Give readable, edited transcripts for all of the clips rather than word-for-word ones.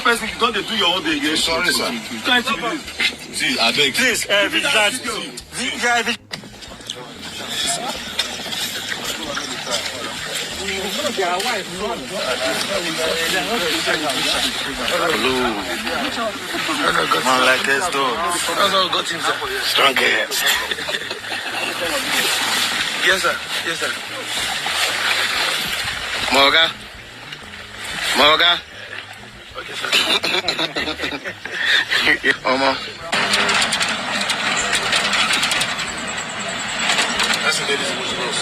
person, you don dey do your own dey again. Sorry, sir. Which kind thing be this? See, abeg. Please, vigilante. Yeah, Man like this dog. That's how got him, sir. Strongest. Yes, sir. Yes, sir. Moga. Moga. Okay, sir. Omo. Let's get this boss.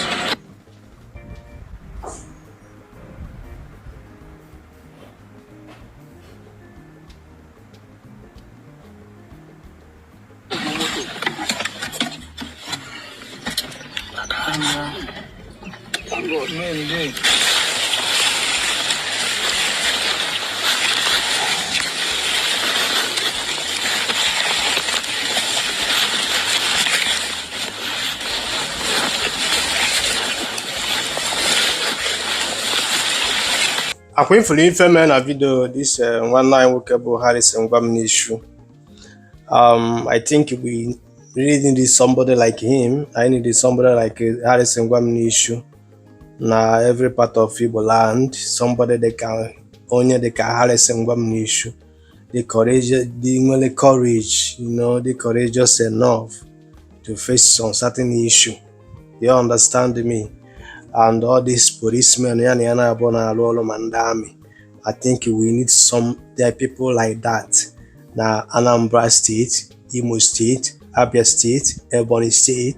Akwa ifuru ife mee na video this nwanne anyị nwoke bụ Harrison Gwamnishu. I think we really need somebody like him. I need somebody like Harrison Gwamnishu na every part of Igbo land. Somebody dịka onye dịka Harrison Gwamnishu, the courage, the nwere courage, the courageous enough to face some certain issue. You understand me? And all these policemen ya na ya na-abụ na-arụ ọrụ ma ndị amị. I think we need some there are people like that na Anambra State, Imo State, Abia State, Ebonyi State,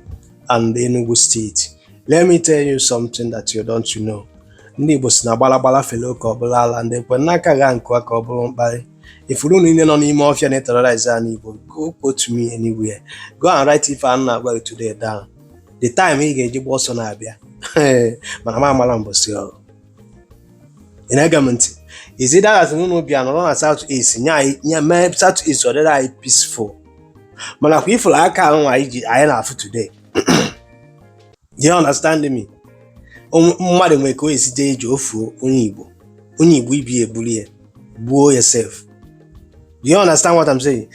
and Enugu State. Let me tell you something that you don't know. Ndị Igbo si na gbalagbala fele ka ọ bụrụ ala ndị ekwe n'aka gha nkụa ka ọ bụrụ mkparị. Ifuru niile nọ n'ime ọfịa na-eterrorize ala Igbo, go quote me anywhere. Go and write ife a na-agwa gị today down. The time ị ga-eji gba ọsọ na-abịa, mana m amara mbọsị ọrụ. Ị na-ege m ntị? Is it that unu bịa nọrọ na South East nye anyị nye mee South East ọ dịrị anyị peaceful, mana kwa ifuru aka ahụ anyị ji anyị na-afụ today? You understand me? Mmadụ nwere ka o esi jee ije ofuo onye Igbo, onye Igbo ibi eburu ya gbuo yourself. Do you understand what I'm saying?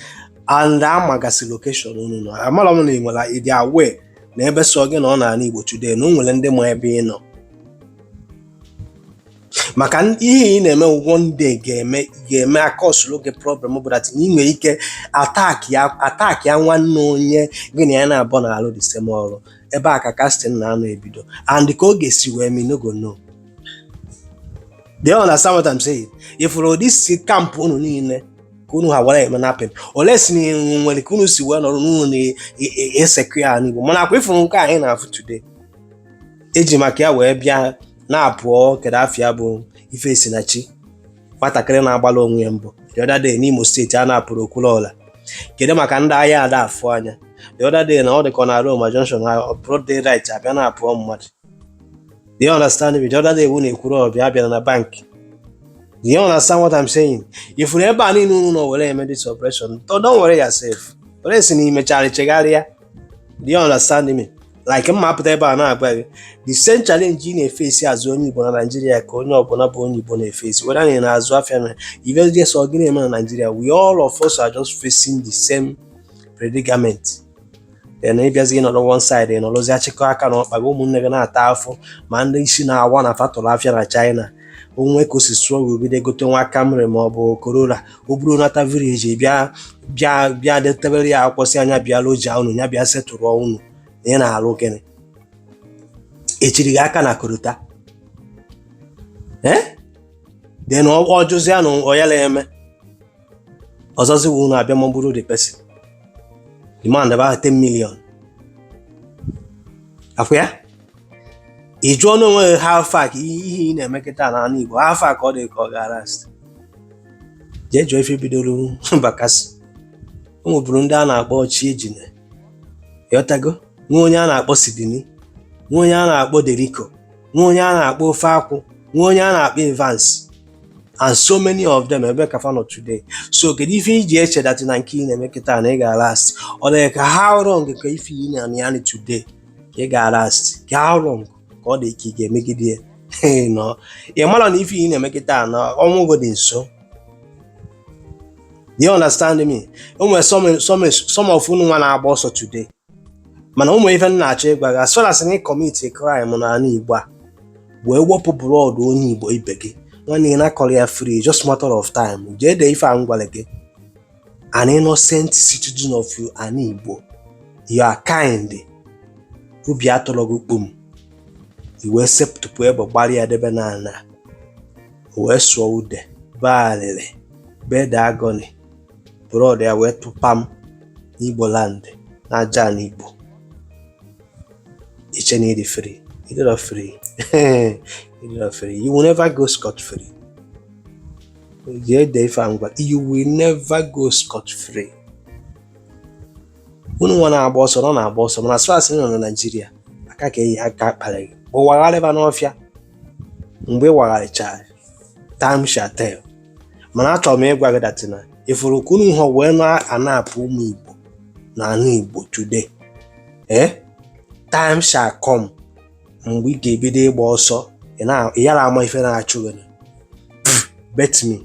And amagasị location unu nọ, amara m na ị nwere ịdị aware na ebe sọ gị na ọ na-ala Igbo today na o nwere ndị ma ebe ị nọ, maka ihe ị na-eme one day ga-eme akọsụlụ gị problem bụ that na ị nwere ike attack ya, attack ya nwanne onye gị na ya na-abụ na-alụ the same ọrụ. Ebe a ka casting na-anọ ebido, and ka ọ ga-esi wee mee, no go know. Do you understand what I'm saying? Ifuru ụdị si camp unu niile ka unu ha were eme napping ole si na nwere ka unu si wee nọrọ n'unu na-esekụ ya n'Igbo, mana akwa ifuru nke anyị na-afụ today eji maka ya wee bịa na-apụọ. Kedu afịa bụ ife si na chi nwatakịrị na-agbala onwe ya mbọ? The other day n'Imo Steeti a na-apụrụ Okwuluọla. Kedu maka ndị agha ada afụ anya? The other day na ọ dị ka ọ na Roma Junction ha broad daylight abịa na-apụọ mmadụ. Do you understand me? The other day wu na-ekwuru ọbịa abịara na bank. Do you understand what I'm saying? Ifuru ebe a niile unu nọ were eme this operation, don't worry yourself. Were si na imechara chegharịa. Do you understand me? Like mma apụta ebe a na-agwa gị the same challenge ị na-efesi azụ onye Igbo na Nigeria ka onye ọbụla bụ onye Igbo na-efesi, whether na ị na-azụ afịa na ife sọ gị na-eme na Nigeria. We all of us are just facing the same predicament. Then ịbịazi gị nọrọ one side, ị nọrọzi achịkọ aka na ọkpa gị, ụmụnne gị na-ata afụ, ma ndị isi na-awa na fatọrọ afịa na China onwe ka o si struggle bido gote nwa Camry ma ọ bụ Corolla, o buru nata village bịa bịa bịa detebere ya akwụkwọ si anya bịa loja unu ya bịa setụrụ unu na ị na-alụ gịnị echiri gị aka na korota eh then ọ jụzịa na ọ ya eme ọzọzi wu unu abịa magburu the person, demand about 10 million akwụ ya. Ị jụọ n'onwe gị how far ka ihe ị na-eme kịta n'ala Igbo, how far ka ọ dị ka ọ ga-last? Jee jụọ ife bidoro Bakassi. O nweburu ndị a na-akpọ chi ejine, ịghọtago, nwe onye a na-akpọ Sidini, nwe onye a na-akpọ Deriko, nwe onye a na-akpọ ofe akwụ, nwe onye a na-akpọ Evans, and so many of them. Ebe ka fa nọ today? So kedu ife iji eche that na nke ị na-eme kịta na ị ga-last? Ọ dị ka how long ka ife ị na-anị today ka ị ga-last? Ka how long ka ọ dị ka ị ga-emegide ya? Nọ ị mara na ife ị na-eme kịta na ọnwụ gị dị nso. Do you understand me? O nwere some of unu nwa na-agba ọsọ today, mana ụmụ ife m na-achọ ịgwa gị, as far as na ị commit a crime n'ala Igbo a wee wepụ blood onye Igbo ibe gị, nwanne gị na-akọrọ ya free, just matter of time. Jee dee ife a m gwara gị. An innocent citizen of ala Igbo, you are kind, obi atọrọ gị kpum, i wee sepụtụpụ egbe gbara ya debe n'ala, o wee sụọ ude bee alịlị bee agony, blood ya wee tụpam n'Igbo land, n'aja ala Igbo. Iche na ịdị free? Ịdịrọ free, ịdịrọ free. You will never go scot free. Jee dee ife a ngwa, you will never go scot free. Unu nwa na-agba ọsọ nọ na-agba ọsọ, mana as far as ị nọ na Naịjirịa, aka ka eyi aka akpara gị bụ wagharịba n'ọfịa. Mgbe ị wagharịchara, time shall tell. Mana achọrọ m ịgwa gị that na ifuru ka unu hụ wee na-anapụ ụmụ Igbo n'ala Igbo today, eh, time shall come mgbe ị ga-ebido ịgba ọsọ, ị yara ama ife na-achụ gị. Bet me.